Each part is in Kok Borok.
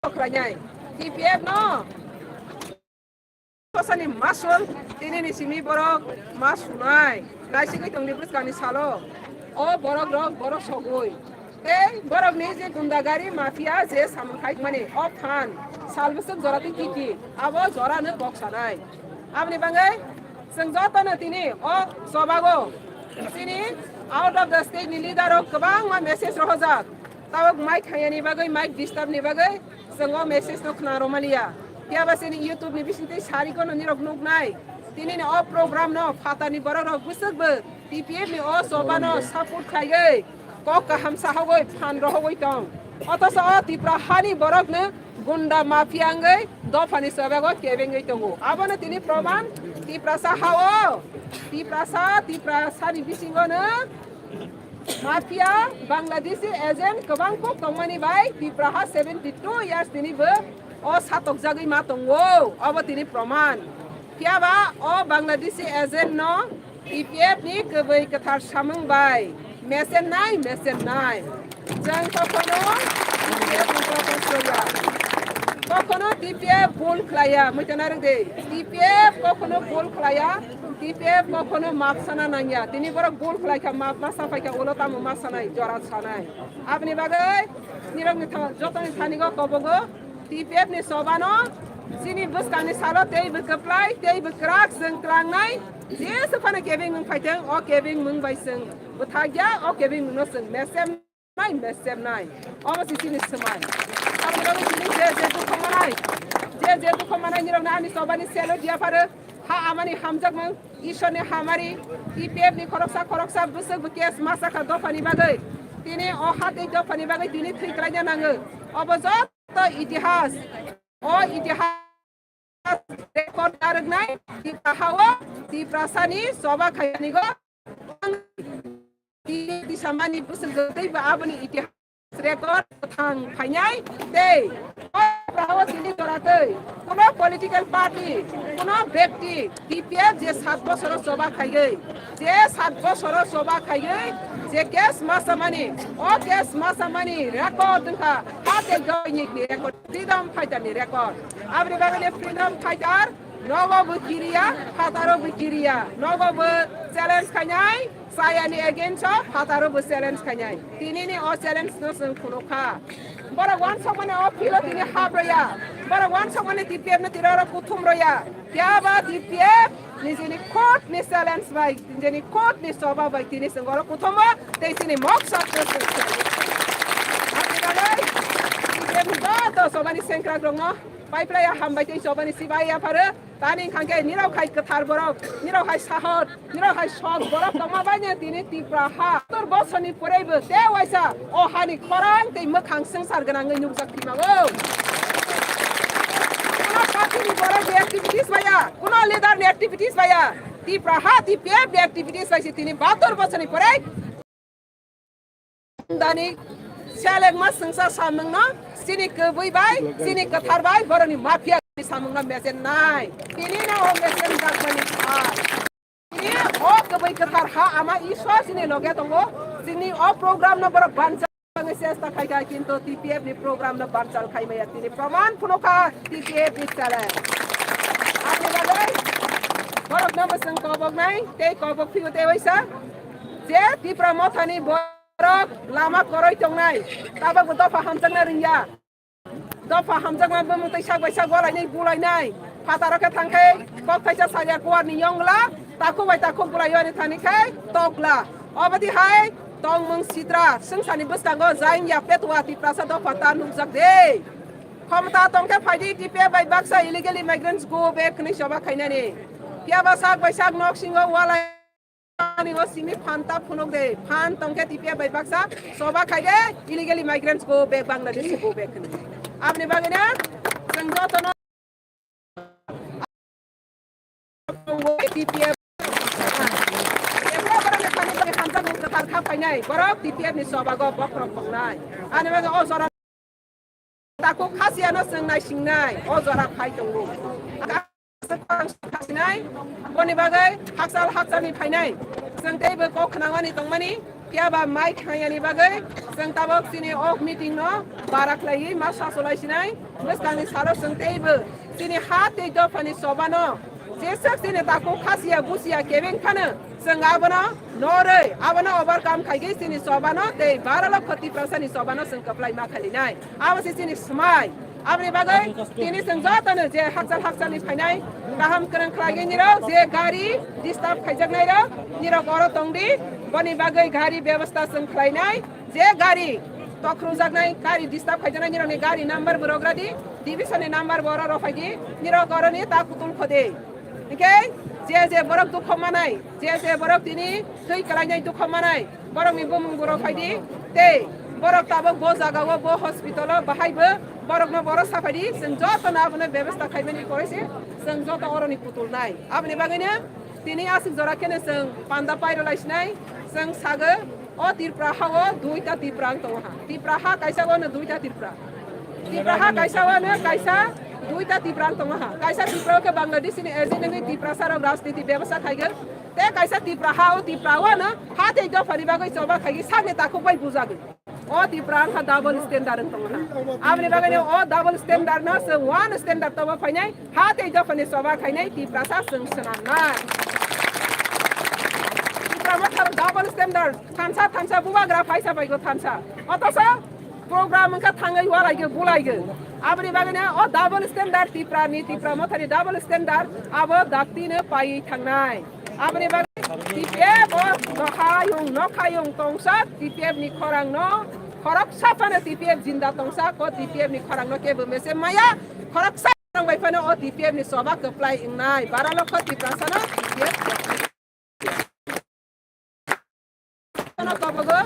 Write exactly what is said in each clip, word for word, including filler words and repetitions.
khlainai. T P F no Kosani masul, tini ni simi borok ma sunai. Naisigwi tongdi bwskangni salo. O borok rok borok sogwi. Tei borok ni je gundagari mafia je samung khaimani o phan. Sal bwswk jora twi kiki. Abo jora no kok sanai. Aboni bagwi chwng joto no tini o chobago. Chini out of the state ni leader rok kwbangma message rohorjak. Tabuk mic khayani bagwi, mic disturb ni bagwi chwng o message no khna romaliya. Phiya ba chini YouTube ni bisingtwi sari kono nirok nuknai. Tini ni o program no phatar ni borok rok bwswk bo T P F ni o choba no support khaigwi kok kaham sahogwi phan rohogwi tong. Othocho o Tipra hani borok no gunda mafia wngwi dopha ni chobago kebengwi tongo. Abono tini proman Tiprasa ha o. Tiprasa, Tiprasa ni bisingo no Mafia, Bangladeshi agent kwbang kok tongmani bai Tipra ha seventy two years tini bo o satokjagwi ma tongo, obo tini proman. Phiya ba o Bangladeshi agent no T P F ni kwbwi kwthar samung bai mesen nai, mesen nai. Jang kokhono T P F ni protest roya. Kokhono T P F bul khlaiya, muitanarok de. T P F kokhono bul khlaiya. T P F kokhono map sana nangya. Tini borok bul khlai kha, map ma sa phai kha, ulo tamo ma sanai, jora sanai. Aboni bagwi nirok ni tha-, jotoni thani go kobogo T P F ni choba no chini bwskang ni salo tei bwkha plai, tei bwkrak chwng tlangnai. Jesu phano kebeng mung phaiteng, o kebeng mung bai chwng bwthakya, o kebeng mung no chwng mesem nai, mesem nai. Omo si chini swmai. Aboni bagwi chini je je dukho manai, je je dukho manai nirok no ani choba ni selo dia pharo. Ha amani hamjakmung, Ishwar ni hamari, T P F ni khoroksa khoroksa bwswk bo case ma sakha dopha ni bagwi. Tini o ha tei dopha ni bagwi tini thwi kwlaina nango. Obo joto itihas. O itihas record narwknai Tipra ha o Tiprasa ni choba khaiyani go. Tini samani bwswk jotoi bo aboni itihas record thang phainai tei o brao tini jora tei kuno political party, kuno bekti T P F je sat bosoro choba khaigwi, je sat bosoro choba khaigwi, je case ma samani, o case ma samani record wngkha, ha tei joini record, freedom fighter ni record. Aboni bagwi freedom fighter nogo bo kiriya, phataro bo kiriya, nogo bo challenge khainai, Chayani against o phataro bo challenge khainai. Tini ni o challenge no chwng phunukha. Borok wansokmani o field o tini hap roya. Borok wansokmani T P F no tini oro kuthum roya. Phiya ba T P F nijini court ni challenge bai, nijini court ni choba bai tini chwng oro kuthumo tei chini moksa T P F ni joto chobani sengkrak rokno paiplaiya hambai tei chobani sibai yapharo. Tani wngkha khe nirok hai kwthar borok, nirok hai sahot, nirok hai sok borok tongma bai no tini Tipra ha. Bahator bosor ni pore bo tei waisa o hani khorang tei mwkhang swngchar gwnangwi nukjak thwimago. Kuno party ni borok ni activities baya, kuno leader ni activities baya, Tipra ha T P F ni activities bai se tini bahator bosor ni pore Dani selengma swngsa samungno chini kwbwi bai, chini kwthar bai, borokni mafia ni samungno mesen nai. Tini no o mesen dakmani thai. Tini o kwbwi kwthar ha ama Ishwar chini loge tongo. Chini o program no borok bansa ni chesta khaikha, kintu T P F ni program no banchal khaimaya. Tini proman phunukha T P F ni challenge. Aboni bagwi borok no mwswng kobok nai, tei kobok phiyok tei waisa. Je Tipra Mothani borok lama koroi tongnai, tabok bo dopha hamjakna rwngya. Dopha hamjakma bumung tei sak bai sak walainai bulainai. Phataro khe thang khe kok thaisa salia kuar ni yongla, takhuk bai takhuk bulai yoni thani khe tokla. Obodi hai tongmung sitra swngsani bwskango jain ya petwa Tiprasa dopha ta nukjak de. Khomta tong khe phaidi T P F bai baksa illegal immigrants go back hwnwi choba khainani. Phiya ba sak bai sak nok singo walai Ani o simi phan ta phunuk de, phan tong khe T P F bai baksa choba khai de, illegal immigrants go back, Bangladesh go back hwnwi. Aboni bagwi no chwng joto no T P F. Ebra borok ni thani thani hamjakmung kwthar kha phainai, borok T P F ni choba go bokhorok tongnai. Ani bagwi o jora Takhuk khasiano chwng naisingnai, o jora phai tongo. Khasinai, boni bagwi hakchal hakchalni phainai. Chwng teibo kok khwnangmani tongmani, Phiya ba mai khaiyani bagwi chwng tabok chini ok meeting no bara khlaiwi ma sasolai sinai. Bwskangni salo chwng teibo chini ha tei dophani choba no jeswk chini takhuk khasiya busiya kebeng phano chwng abono norwi abono overcome khaigwi chini choba no tei bara lokho Tiprasa ni choba no chwng kwplai ma khalinai. Abo se chini swmai. Aboni bagwi tini chwng jotono je hakchal hakchalni phainai kaham kwrwng khlaigwi nirok je gari disturb khaijaknairok nirok oro tongdi. Boni bagwi gari bebostha chwng khlainai je gari tokhrujaknai gari disturb khaijaknai nirokni gari number bo rogradi division ni number bo oro rokphaidi nirok oroni ta kutul khode. Hingke je je borok dukho manai, je je borok tini twi kwlainai dukho manai, borokni bumung borok phaidi, tei borok tabok bo jagao, bo hospital-o bahai bo borokno boro saphaidi, chwng jotono abono bebostha khaimani poroi se chwng joto oroni putulnai. Aboni bagwino tini aswk jora kheno chwng panda pairolaisinai, chwng sago, O Tripura ha o duita Tripura ang tongo ha. Tripura ha kaisa o no duita Tripura. Tripura ha kaisa o no kaisa duita Tripura ang tongo ha. Kaisa Tripura o khe Bangladesh ni agent wngwi Tiprasa rok rajniti bebasa khaigwi. Tei kaisa Tripura ha o Tripura o no ha tei dopha ni bagwi choba khaigwi sakni takhuk bai bujagwi. O Tripura ang kha double standard ang tongo ha. Aboni bagwi no o double standard no se one standard tobo phainai. Ha tei dophani choba khainai Tiprasa chwng swnamnai. Tipra Motha double standard, thansa thansa bubagra phaisa baigo thansa. Otosa program wngkha thangwi walaigo bulaigo. Aboni bagwino o double standard Tipra ni, Tipra Mothani double standard abo daktino paiwi thangnai. Aboni bagwi T P F o nokhayung nokhayung tongsa T P F ni khorang no khoroksa phano T P F jinda tongsa ko T P F ni khorang no kebo mese maya khoroksa Ang bai phano o T P F ni choba kwplai wngnai, bara lokho Tiprasa no T P F no tobogo,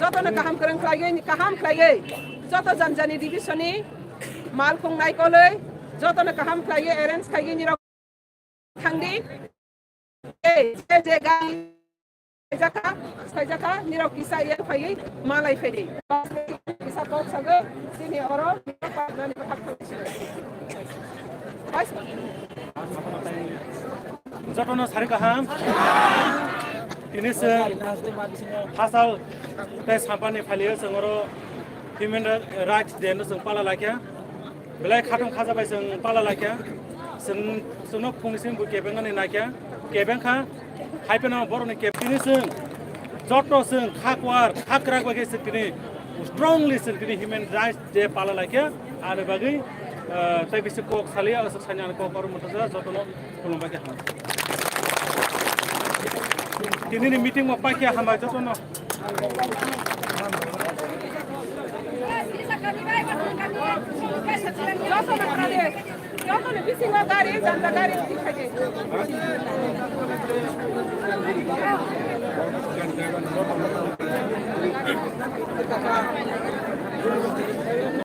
joto no kaham kwrwng khlaiwi, kaham khlaiwi, joto janjani division ni malkhung naikolwi, joto no kaham khlaiwi arrange khaigwi nirok thangdi. Ei, je je gari khaijaka, khaijaka, nirok kisa yang phaiwi malai phaidi. Kisa kok sago, sini oro, nirok pa nani pa thak thak sini. Jotono sari kaham. Tini se hasal tei sampani phaliyo chwng oro Human Rights Day no chwng pala laikha. Belai khatung khajabai chwng pala laikha. Chwng, chwngno phungni simi bo kebeng ani naikha. Kebeng kha, hai phano borokni kebeng tini chwng joto chwng kha kwar, kha kwrak bai khe chwng tini strongly chwng tini Human Rights Day pala laikha. Ani bagwi, ah, tei bisi kok saliya, aswk sani ani kok oro mwthangsa jotono khulumbai khe hambai. Tinini meeting bo paikha hambai jotono.